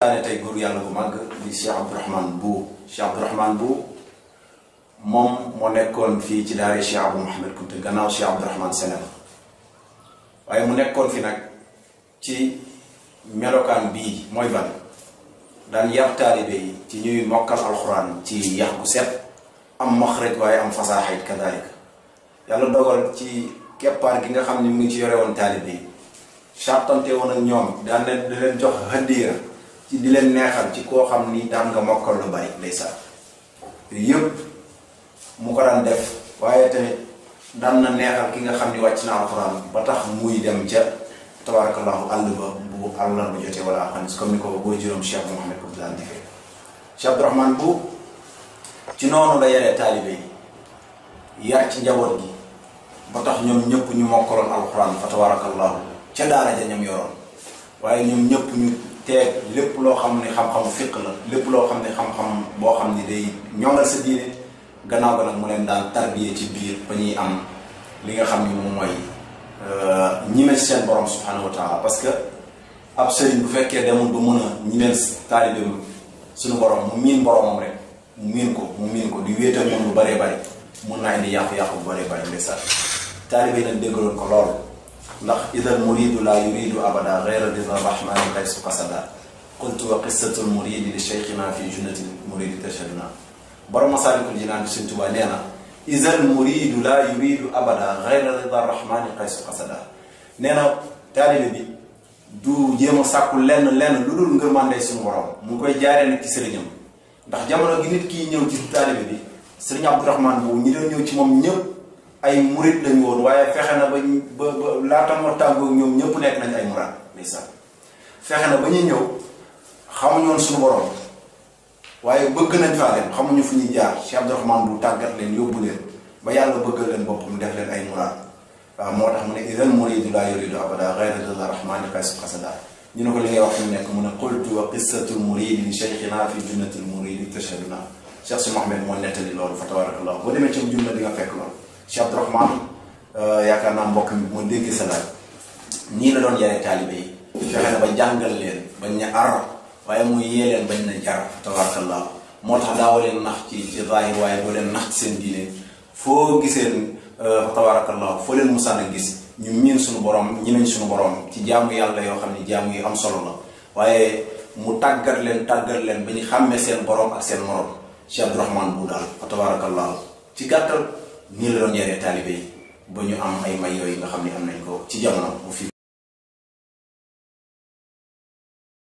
daane tey góor yàlla bu màgg di Cheikh Abdourahmane Bou. Cheikh Abdourahmane Bou moom moo nekkoon fii ci daara Cheikh Abou Mouhamed Kounta gannaaw Cheikh Abdourahmane Sénégal waaye mu nekkoon fi nag ci melokaan bii mooy ban daan yar taalibe yi ci ñuy mokkal alxuraan ci yax bu set am maxraj waaye am fasaaxit kadaalika yàlla dogal ci keppaar gi nga xam ne mu ngi ci yore woon taalibe yi sartante woon ak ñoom daan leen di leen jox hadiya ci di leen neexal ci koo xam ni daan nga mokkal lu bari ndeysaan yooyu yëpp mu ko daan def waaye tamit daan na neexal ki nga xam ni wàcc na alxuraan ba tax muy dem ca tabarakallahu àll ba bu àllar bu jotee wala alxamis comme ni ko booy juróom Cheikh Mouhamed ko daan defee. Cheikh Abdourahmane Bou ci noonu la yaree taalibe yi yar ci njaboot gi ba tax ñoom ñëpp ñu mokkaloon alxuraan fa tabarakallahu ca daara ja ñam yoroon waaye ñoom ñëpp ñu teeg lépp loo xam ne xam-xamu fiq la lépp loo xam ne xam-xam boo xam ne day ñongal sa diine gannaaw ga nag mu leen daan tarbiyee ci biir ba ñuy am li nga xam ni moom mooy ñimeel seen borom subhanahu wa taala parce que ab sëriñ bu fekkee demul ba mën a ñimeel taalibeem suñu borom mu miin boromam rek mu miin ko di wéetal moom lu bëree bëri mun naa indi yàqu-yàqu bu bëree bëri ndeysaan taalibe nag déggaloon ko lool ndax idal muridu la yuridu abada gayra rida rahmani qaysu qasada qultu wa qissatul muridi li cheikhina fi junnatil muridi tashaduna borom Masaalikul Jinaan bi Sëñ Tuubaa nee na idal muridu la yuridu abada gayra rida rahmani qaysu qasada nee na taalibe bi du jéem a sàkku lenn lu dul ngërmande suñu borom mu ngi koy jaaree nag ci sëriñam ndax jamono gi nit kii ñëw ci taalibe bi sëriñ Abdourahmane Bou ñi doon ñëw ci moom ñëpp ay murit lañu woon waaye fexe na ba laata moo tàggoo ñoom ñëpp nekk nañ ay muraad ndeysaan fexe na ba ñuy ñëw xamuñu woon suñu borom waaye bëgg nañ faa dem xamuñu fu ñuy jaar Cheikh Abdourahmane Bou tàggat leen yóbbu leen ba yàlla bëggal leen boppam def leen ay muraad waaw moo tax mu ne idal muridu la yuridu abada gayra rida rahmani qaysu qasada ñu ne ko li ngay wax mu nekk mu ne qultu wa qissatul muridi li cheikhina fi junnatil muridi tashaduna Cheikh Si Mohamed moo nettali loolu fa tabarakallah boo demee ci junna di nga fekk loolu Cheikh Abdourahmane yaakaar naa mbokk mi moo dégg sa laaj nii la doon yaree taalibe yi fexe na ba jàngal leen bañ ne ar waaye muy yee leen bañ na jar tabarakallah moo tax daawoo leen nax ci zahir waaye doo leen nax ci seen diine foo giseen tabarakallah foo leen musaan a gis ñu miin suñu borom ñi nañ suñu borom ci jaamu yàlla yoo xam ne jaamu yu am solo la waaye mu tàggat leen ba ñu xàmmee seen borom ak seen morom Cheikh Abdourahmane Bou daal fa tabarakallah ci gàttal nii la doon yaree taalibe yi ba ñu am ay may yooyu nga xam ne am nañ ko ci jamono bu fi